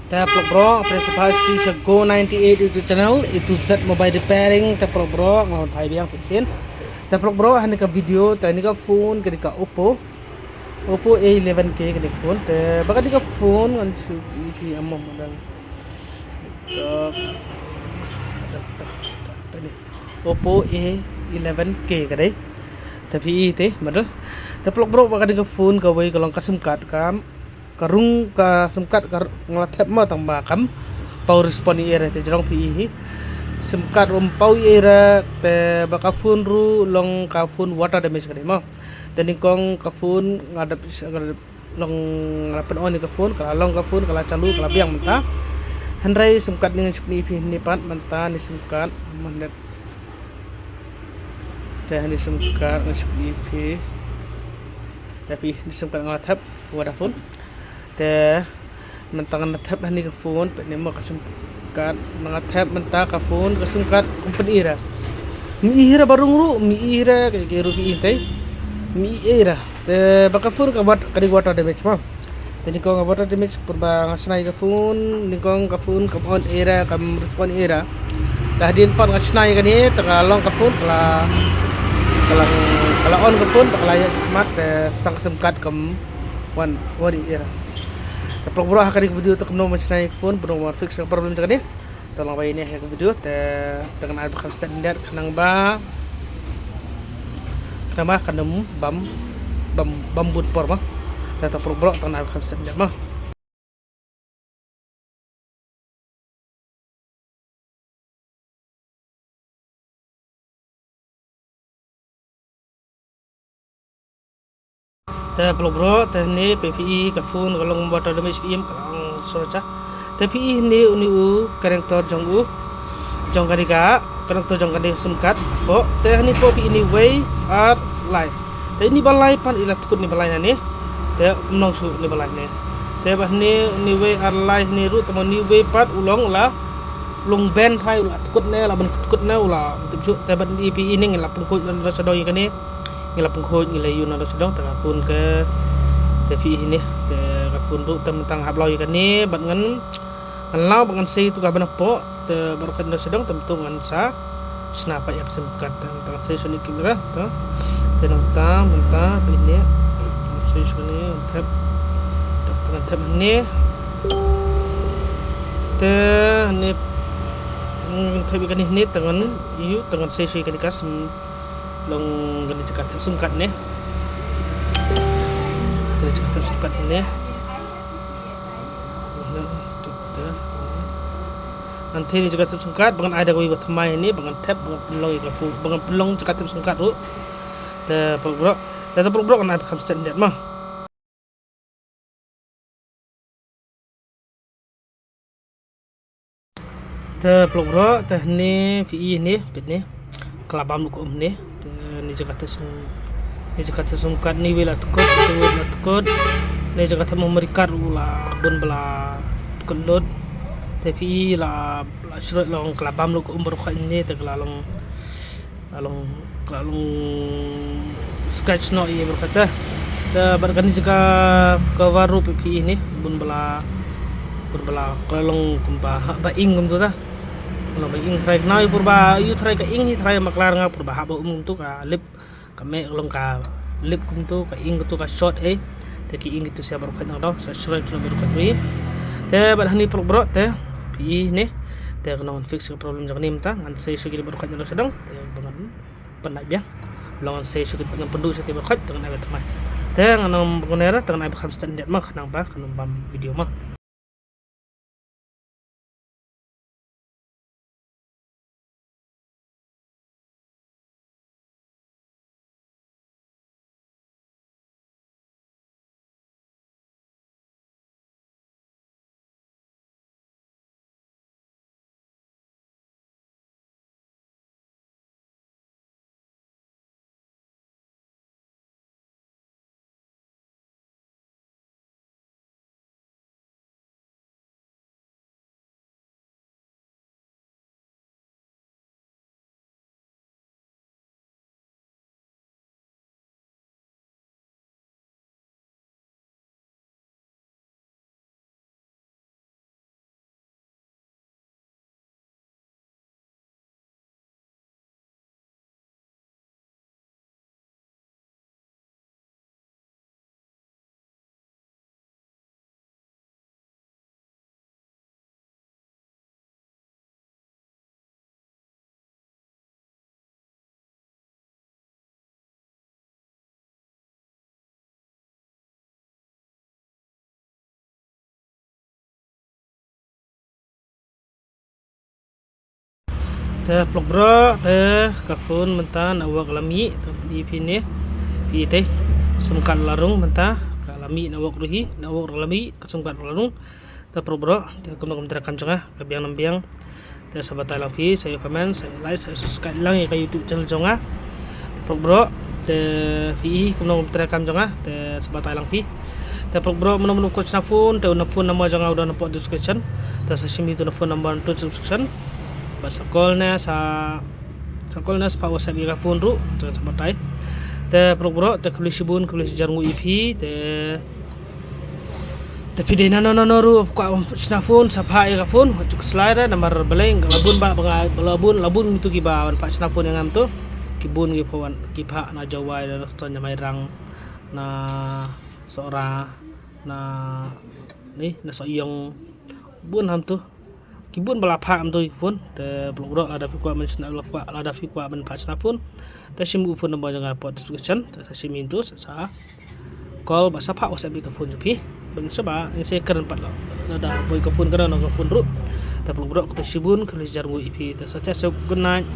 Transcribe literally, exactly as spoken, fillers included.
Te paralok bro, pyrshah sha Go ninety-eight YouTube channel, A to Z mobile repairing, te paralok bro, nga wan phai biang sa shisien. Te paralok bro, ha kane ka video, te kane ka phone, ka dei ka Oppo. Oppo A eleven K kane ka phone, te ba ka dei ka phone, ngan shu ïa phi ïa mo model. Oppo A eleven K ka dei. Te phi i te, model. Te paralok bro, ba ka dei ka phone kawei ka long ka SIM card ka, ka rung ka SIM card ka r-, nga la thep mo tang ba kam paw respond ïa i re te jrong phi i hi. SIM card ruh ym paw ïa i re te ba ka phone ruh long ka phone water damage ka dei mo. Te nyngkong ka phone nga dep, nga dep long, nga la pyn-on ïa ka phone, ka la long ka phone, ka la chalu, ka la biang mynta. Hynrei SIM card ne ngan shu pyni ïa phi hangne pat mynta ne SIM card, mynta. Te hangne SIM card ngan shu pyni ïa phi. Te phi, ne SIM card nga la thep, Vodafone. Te mynta ngan thep hangne ka phone, peit ne mo ka SIM card, nga thep mynta ka phone, ka SIM card company Era. Mi Era ba rung ruh, mi Era, ka, ka ruh mi Era. Mi Era. Te ba ka phone ka wat, ka dei water damage mo. Te nyngkong ka water damage pyrba nga shna ïa ka phone, nyngkong ka phone kam on Era, kam respond Era. Te hadien pat nga shna ïa kane, te ka la long ka phone, ka la, ka la, ka la on ka phone, ka la ïaid shakhmat, te tang ka SIM card kam wan, wan Era. Te paralok bro, ha kane ka video te kumno ban shna ïa ka phone, kumno ban fix ïa ka problem jong kane. Te long ba ïa kane ka video te, te ngan ai ba kham step ndet khnang ba, khnang ba kan ym bam, bam, bam bun por mo. Te, te paralok bro, te ngan ai ba kham step ndet mo. Te paralok bro, te hangne peit phi i ka phone ka long water damage phi i em, ka long sor cha. Te phi i hangne une u connector jong u, jong kane ka connector jong kane ka SIM card. Peit, te hangne peit phi i une uwei ar lai. Te une ba lai pat i la tkut une ba lai nangne. Te ym long shuh une ba lai ne. Te ba hangne une uwei ar lai hangne ruh, te ma une uwei pat u long la long bend tharai u la tkut ne, la bend tkut ne, u la tip shuh. Te bad i phi i ne ngi la pynkhuid na da sha dong ïa kane. Ngi la pynkhuid, ngi la ïoh na da sha dong, te ka phone ka, te phi i ne, te ka phone ruh te mynta nga hap law ïa kane bad ngan, ngan law bad ngan sei tu ka ban pok, te baroh kane da sha dong te mynta ngan sa shna pat ïa ka SIM card, te mynta ngan sei shuh ne kim ra, te. Te nangta mynta phi i ne, ngan sei shuh ne, ngan thep. Te ngan thep ne. Te ne, ngan thep ïa kane ne, te ngan ïoh, te ngan sei shuh ïa kane ka SIM, long kane jaka thep SIM card ne. Kane jaka thep SIM card ne. Ngan thep ne jaka thep SIM card, ba ngan ai da kawei ba thymmai ne, ba ngan thep, ba ngan pynlong ïa ka phone, ba ngan pynlong jaka thep SIM card ruh. Te paralok bro, te paralok bro, ngan ai ba kham step ndet mo. Te paralok bro, te hangne phi i ne, peit ne. Ka la bam lut kum ne. Te ne jaka thep SIM, ne jaka thep SIM card ne wei la tkut, ne wei la tkut. Ne jaka thep memory card ruh la bun ba la tkut lut. Te phi i la, la shrut long ka la bam lut kum baroh khoit ne, te ka la long, la long, la long scratch noh ïa baroh khoit te. Te bad kane jaka cover ruh phi i ne, bun ba la, bun ba la, ka la long kumba, ha, ba ink kumtu te. Ka long ba ink tharai kane, pyrba ïoh tharai ka ink hi tharai ma ka la rnga pyrba hap ba um kumtu ka lip, ka meh ka long ka lip kumtu, ka ink kumtu ka short eh. Te ki ink kitu sa baroh khoit nangta, sa shrut shrut baroh khoit ri. Te bad hangne paralok bro, te phi i ne. Te ka ngan fix ka problem jong kane mynta, ngan sei shuh kine baroh khoit nangta sha dong. Te ba ngan pynlait biang. Long ngan sei shuh, ngan pynduh shuh te baroh khoit, te ngan ai ba thymmai. Te ngan ym ba ngan ai ra, te ngan ai ba kham step ndet mo, khnang ba kan ym bam video mo. Te paralok baroh, te ka phone mynta na work la mih, te ïa phi ne, phi te, sim card la rung mynta, ka la mih na work ruh hi, na work ruh la mih, ka sim card ruh la rung. Te paralok baroh, te kumno kumta kam jong nga, ka biang nam biang. Te sa batai lang phi, sa ïa comment, sa ïa like, sa ïa subscribe lang ïa ka YouTube channel jong nga. Te paralok baroh, te phi kumno kumta kam jong nga, te sa batai lang phi. Te paralok baroh, mano mano kwah shna phone, te u na phone number jong nga u don hapoh description. Te sa shim ïa u na phone number hapoh description. Bad sa call ne, sa, sa call ne, sa phah WhatsApp ïa ka phone ruh, te sa batai. Te paralok baroh, te khublei shibun, khublei shihajar nguh ïa phi, te, te phi dei nano nano ruh kwah shna phone, sa phah ïa ka phone, wat ju khuslai re, namar balei, la bun ba, ba nga, la bun, la bun ngi tu kiba wan phah shna phone ïa nga mynta. Ki bun ngi phah wan, ki phah na Jowai, na Stone, na Mairang, na Sohra, na, ni, na Sohiong, bun ham tu. Ki bun ba la phah mynta ki phone, te paralok baroh lada phi kwah ban shna, lada kwah, lada phi kwah ban phah shna phone. Te shim u phone number jong nga hapoh description, te sa shim ïa u, sa call bad sa phah WhatsApp ïa ka phone jong phi. Ban sa ba, ngin sa kren pat lada poi ka phone ka don ka phone ruh. Te paralok baroh, khublei shibun, khublei shihajar nguh ïa phi. Te sa, sa, good night.